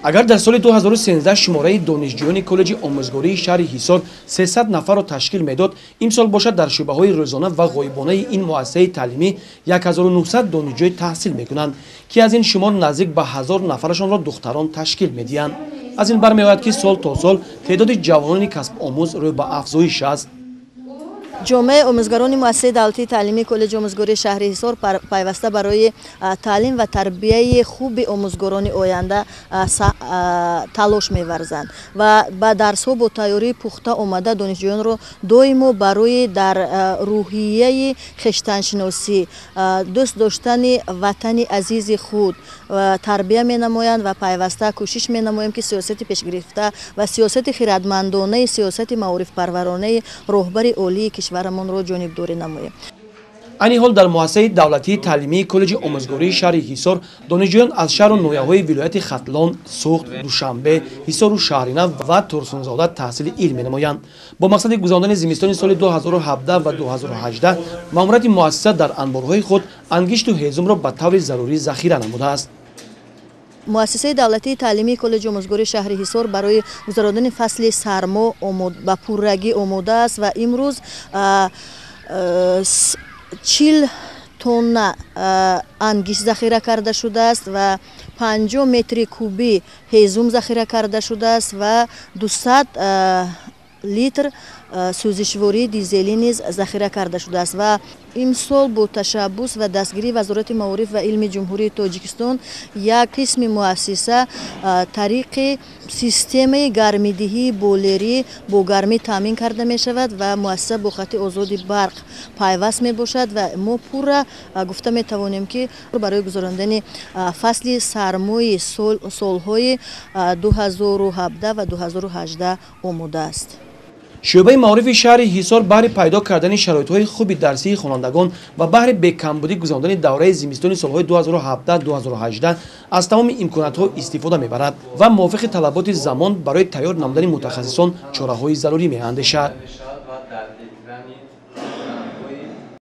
Агар дар соли 2013 шумораи донишҷӯёни коллеҷи омӯзгории шаҳри Ҳисор 300 нафарро ташкил медод, имсол бошад дар шӯъбаҳои рӯзона ва ғоибонаи ин муассисаи таълимӣ 1900 донишҷӯй таҳсил мекунанд, ки аз ин шумор наздик ба 1000 нафарашонро духтарон ташкил медиҳанд. Аз ин бармеояд, ки сол то сол теъдоди ҷавонони касбомӯз рӯ ба афзоиш аст. Ҷомеаи омӯзгарони муассисаи давлатии таълимии коллеҷи омӯзгории шаҳри Ҳисор пайваста барои таълим ва тарбияи хуби омӯзгорони оянда талош меварзанд ва ба дарсҳо бо тайёрии пухта омада донишҷӯёнро доимо барои дар рӯҳияи хештаншиносӣ, дӯст доштани ватани азизи худ тарбия менамоянд ва пайваста кӯшиш менамоем, ки сиёсати пешгирифта ва сиёсати хирадмандонаи сиёсати маорифпарваронаи роҳбари олии кишварамонро ҷонибдорӣ намоем. Айни ҳол дар муассисаи давлатии таълимии коллеҷи омӯзгории шаҳри Ҳисор донишҷӯён аз шаҳру ноҳияҳои вилояти Хатлон, Суғд, Душанбе, Ҳисору Шаҳринав ва Турсунзода таҳсили илм менамоянд. Бо мақсади гузарондани зимистони соли 2017 ва 2018 маъмурияти муассиса дар анборҳои худ ангишту ҳезумро ба таври зарурӣ захира намудааст. Муассисаи давлатии таълимии коллеҷи омӯзгории шаҳри Ҳисор барои гузарондани фасли сармо ба пуррагӣ омода аст ва имрӯз 40 тонна ангишт захира карда шудааст ва 50 метри кубӣ ҳезум захира карда шудааст ва 200 литр сӯзишвории дизелӣ низ захира карда шудааст ва имсол бо ташаббус ва дастгирии Вазорати маориф ва илми Ҷумҳурии Тоҷикистон як қисми муассиса тариқи системаи гармидиҳии бойлерӣ бо гармӣ таъмин карда мешавад ва муассиса бо хати озоди барқ пайваст мебошад ва мо пурра гуфта метавонем, ки барои гузарондани фасли сармои солҳои 2017 ва 2018 омода аст. Шӯъбаи маорифи шаҳри Ҳисор баҳри пайдо кардани шароитҳои хуби дарсии хонандагон ва баҳри бекамбудӣ гузарондани давраи зимистони солҳои 2017-2018 аз тамоми имкониятҳо истифода мебарад ва мувофиқи талаботи замон барои тайёр намудани мутахассисон чораҳои зарурӣ меандешад.